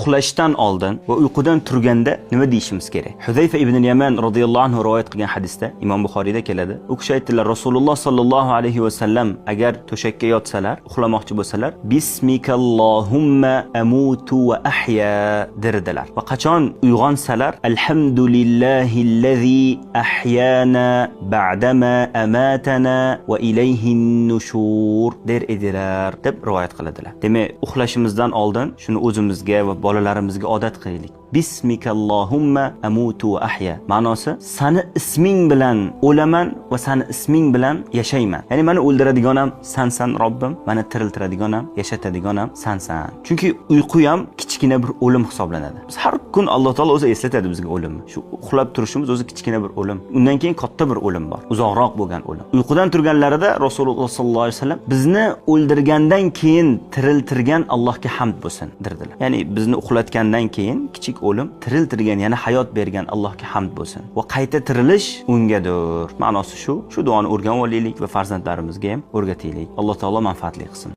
Uxlashdan oldin va uyqudan turganda nima deyishimiz kerak? Huzayfa ibn Yaman radhiyallohu anhu rivoyat qilgan hadisda, Imom Buxoriyda keladi. U kishi aytdilar: Rasululloh sallallohu alayhi va sallam agar to'shakka yotsalar, uxlamoqchi bo'lsalar, "Bismikallohumma amutu va ahya" derdilar. Va qachon uyg'onsalar, "Alhamdulillahillazi ahyana ba'dama amatana va ilayhin nushur" der edilar deb rivoyat qiladilar. Demak, uxlashimizdan oldin shuni o'zimizga va bolalarimizga odat qilaylik. "Bismikallohumma amutu va ahya." Ma'nosi: sani isming bilan o'laman va sani isming bilan yashayman. Ya'ni meni o'ldiradigan ham sansan, Robbim, meni tiriltiradigan ham, yashatadigan ham sansan. Chunki uyqu ham kichkina bir o'lim hisoblanadi. Biz har kun, Alloh taolo o'zi eslatadi bizga o'limni. Shu uxlab turishimiz o'zi kichkina bir o'lim. Undan keyin katta bir o'lim bor, uzoqroq bo'lgan o'lim. Uyqudan turganlarida Rasululloh sollallohu alayhi vasallam "Bizni o'ldirgandan keyin tiriltirgan Allohga hamd bo'lsin" derdilar. Ya'ni bizni uxlatgandan keyin kichik o'lim, tiriltirgan, yana hayot bergan Allohga hamd bo'lsin. Va qayta tirilish ungadir. Ma'nosi shu. Shu duoni o'rganib olaylik va farzandlarimizga ham o'rgataylik. Alloh taolo manfaatli qilsin.